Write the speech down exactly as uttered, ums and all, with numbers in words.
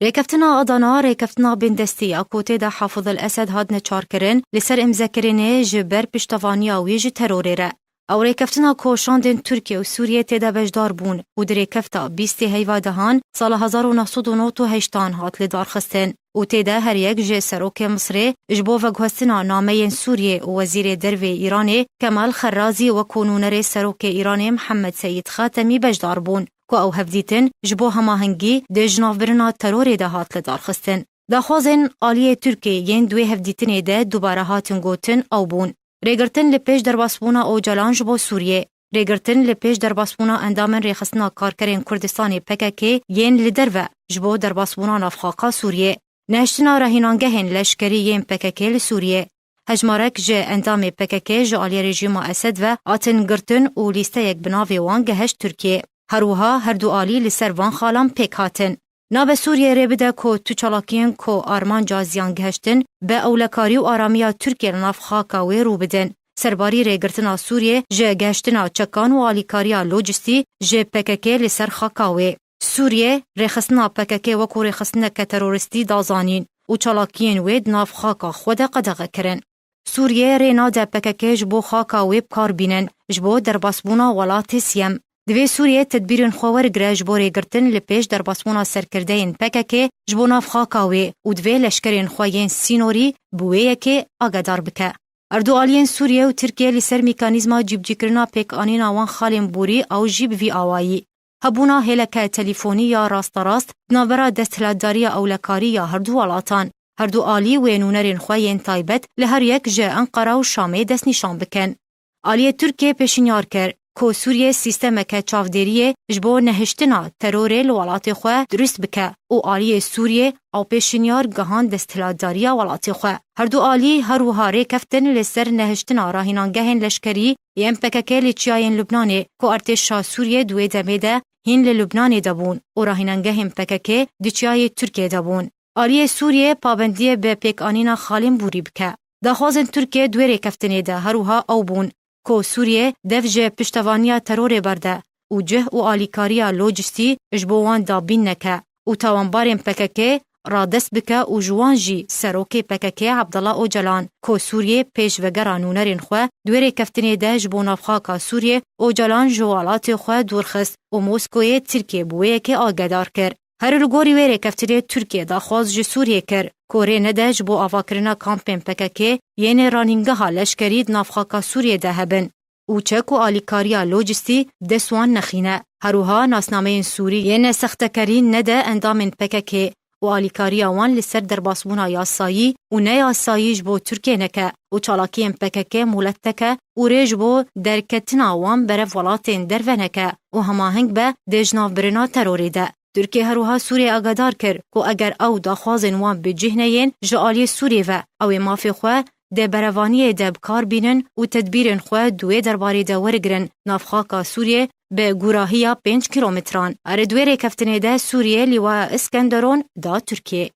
Rêkeftina Adana, rêkeftina bindestî ya ku tê de Hafiz el Esed hat neçarkirin, li ser îmzekirinê ji ber piştevaniya wî ji terorê re. Ew rêkeftina ku şandên Tirkiye û Sûriye tê de beşdar bûn û di rêkefta bîstê heyva dehan sala hezar û neh sed û nod û heştan hat lidarxistin û tê de her yek ji Serokê Misrê ji bo veguhestina nameyên Sûriyê û Wezîrê Dervê Îranê Kemal Xerazî wekû nûnerê Serokê Îranê Mihemed Seyîd Xatemî beşdar bûn, ku ew hevdîtin ji bo hemahengî di jinavbirina terorê de hat lidarxistin. Daxwazên aliyê Tirkiyê yên di wê hevdîtinê de dubare hatin gotin ew bûn: rêgirtin li pêş derbasbûna Ocalan ji bo Sûriyê, rêgirtin li pêş derbasbûna endamên Rêxistina Karkerên Kurdistanê P K K yên li derve ji bo derbasbûna navxaka Sûriyê, nehiştina rahînangehên leşkerî yên P K K li Sûriyê. Hejmarek ji endamê P K K ji aliyê rejîma Esed ve hatin girtin û lîsteyek bi navê wan gehişt Tirkiyê. Her wiha her du alî li ser van xalan pêk hatin. Nabe Sûriyê rê bide ku tu çalakiyên ku armanca ziyan gihiştin, bi ewlekarî û aramiya Tirkiyê li nav xaka wê rû bidin. Serbarî rêgirtina Sûriyê ji gihiştina çekan û alîkariya lojistî ji P K K li ser xaka wê. Sûriyê rêxistina P K K wekû rêxistineke teroristî da zanîn û çalakiyên wê di nav xaka xwe de qedexe kirin. Sûriye rê nade P K K ji bo xaka wê bi kar bînin, ji bo derbasbûna welatê siyem. Divê Sûriye tedbîrên xwe wergire ji bo rêgirtin li pêş derbasbûna serkirdeyên P K K ji bo nav xaka wê û divê leşkerên xwe yên sînorî bi wê yekê agedar bike. Her du aliyên Sûriye û Tirkiye li ser mekanîzma cîbicîkirina pêkanîna wan xalên borî ew jî bi vî awayî. Hebûna hêleke telîfonî ya rasterast di navbera desthilatdariya ewlekarî ya her du welatan. Her du alî wê nûnerên xwe yên taybet li her yek ji Enqera û Şamê destnîşan bikin. Aliyê Tirkiyê pêşinyar kir ku Sûriye sîstemeke çavdêriyê ji bo nehiştina terorê li welatê xwe dirust bike û aliyê Sûriye ew pêşinyar gihand desthilatdariya welatê xwe. Her du alî her wiha rê keftin li ser nehiştina rahînangehên leşkerî yên P K K li çiyayên Lubnanê ku artêşa Sûriye di wê demê de hîn li Lubnanê de bûn û rahînangehên P K K di çiyayê Tirkiyê de bûn. Aliyê Sûriyê pabendiyê bi pêkanîna xalên borî bike. Daxwazên Tirkiyê di wê rêkeftinê de her wiha ew bûn ku Sûriyê dev ji piştevaniya terorê berde û cih û alîkariya lojistî ji bo wan dabîn neke û tawanbarên P K K radest bike û ji wan jî serokê P K K Abdullah Ocalan ku Sûriyê pêşvegera nûnerên xwe di wê rêkeftinê de ji bo navxaka Sûriyê Ocalan ji welatê xwe dûr xist û Moskoyê Tirkiyê bi wê yekê agedar kir. Her li gorî wê rêkeftinê Tirkiye daxwaz ji Sûriyê kir ku rê nede ji bo avakirina kampên P K K yên ê ranîngeha leşkerî di navxaka Sûriyê de hebin û çek û alîkariya lojistî dest wan nexîne. Her wiha nasnameyên Sûrî yên sextekerî nede endamên P K K û alîkariya wan li ser derbasbûna yasayî û neyasayî ji bo Tirkiye neke û çalakiyên P K K molet deke û rê ji bo derketina wan berev welatên derve neke û hemaheng be di jinavbirina terorê de. Tirkiye her wiha Sûriyê agahedar kir ku eger ew daxwazên wan bi cih neyên ji aliyê Sûriyê ve, ew ê mafê xwe di berevaniyê de bi kar bînin û tedbîrên xwe di wê derbarê de wergirin, navxaka Sûriyê bi gûrahiya pênc kîlometran. Her di wê rêkeftinê de Sûriyê Lîwaya Îskenderon da Tirkiyê.